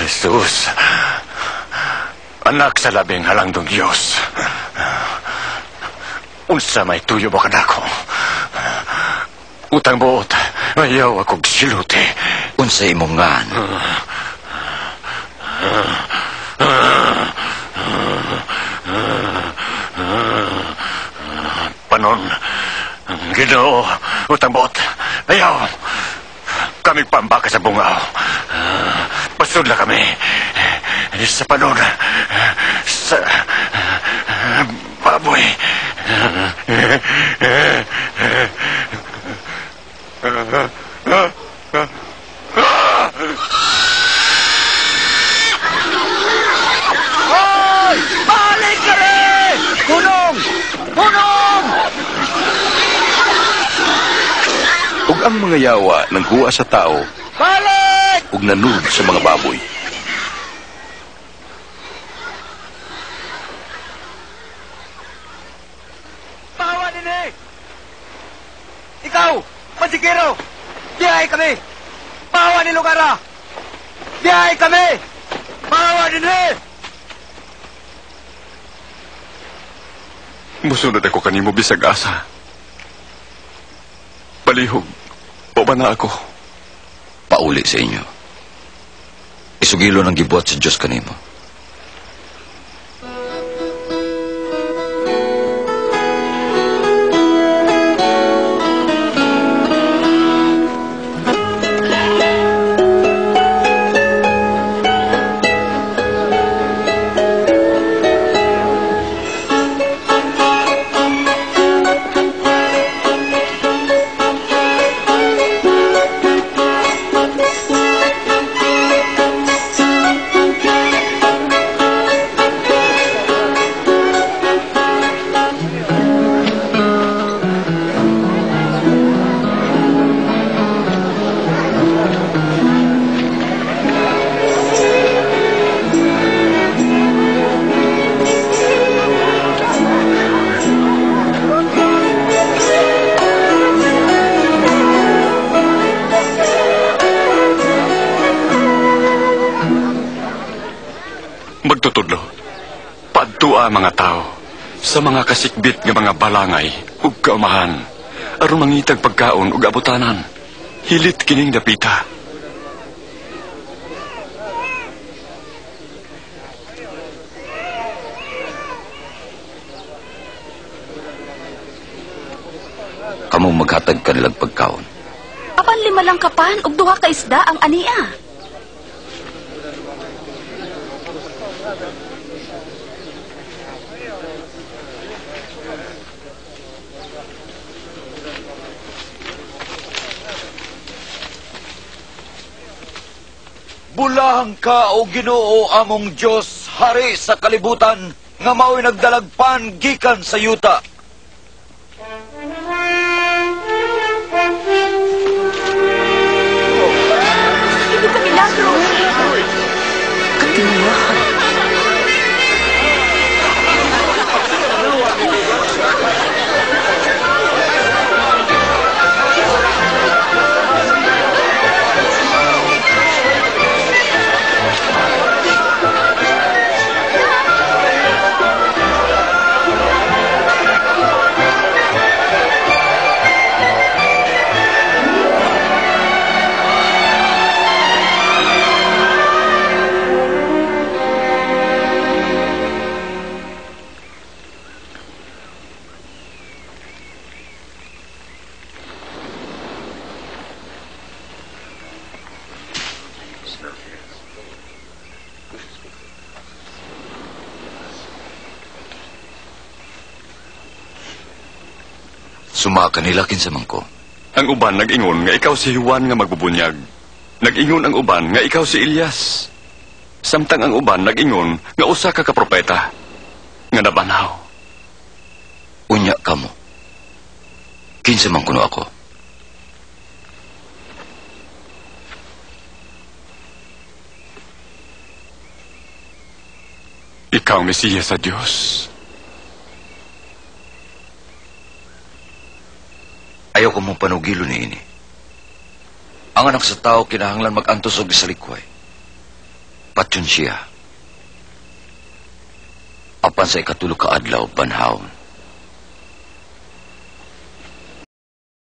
Jesus, anak sa labing halangdong Diyos, unsa may tuyo ba kanako? Utang buot, ayaw akong siluti. Unsa imong ngan? Panon, Ginoo, utang buot, ayaw. Kami pambaka sa bungaw. Pasudla kami sa panon, sa baboy. Hoy! Balik ka rin! Punong! Punong! Ug ang mga yawa nanghuwa sa tao. Balik! Ug nanud sa mga baboy. Pahawa din eh! Ikaw, Mansikero! Biyahe kami! Pahawa ni Lugara! Biyahe kami! Pahawa din eh! Musunod ako kanimo bisag asa. Palihog, uban na ako. Pauli sa inyo. Isugilo ng gibuhat sa Diyos kanimo. Magtutudlo, padtua mga tao sa mga kasikbit nga mga balangay ug kaumahan aron mangitag pagkaon ug abutanan. Hilit kining dapita. Kamo maghatag kanilang pagkaon. Apan 5 lang kapan ug 2 ka isda ang ania. Bulahang ka, o Ginoo, among Dios, hari sa kalibutan, nga mao'y nagdalagpan gikan sa yuta. Hindi ka milagro. Katinuwahan. Suma kanila kinsa man ko. Ang uban nag-ingon nga ikaw si Juan nga magbubunyag. Nag-ingon ang uban nga ikaw si Elias. Samtang ang uban nag-ingon nga usa ka propeta nga nabanaw. Unya kamo. Kinsa man kuno ako? Ikaw Mesiya sa Dios. Ayaw ko mo panugilo niini. Ang Anak sa Tao kinahanglan mag-antos og salikway. Patyon siya. Apan sa ikatulo ka adlaw, banhawon.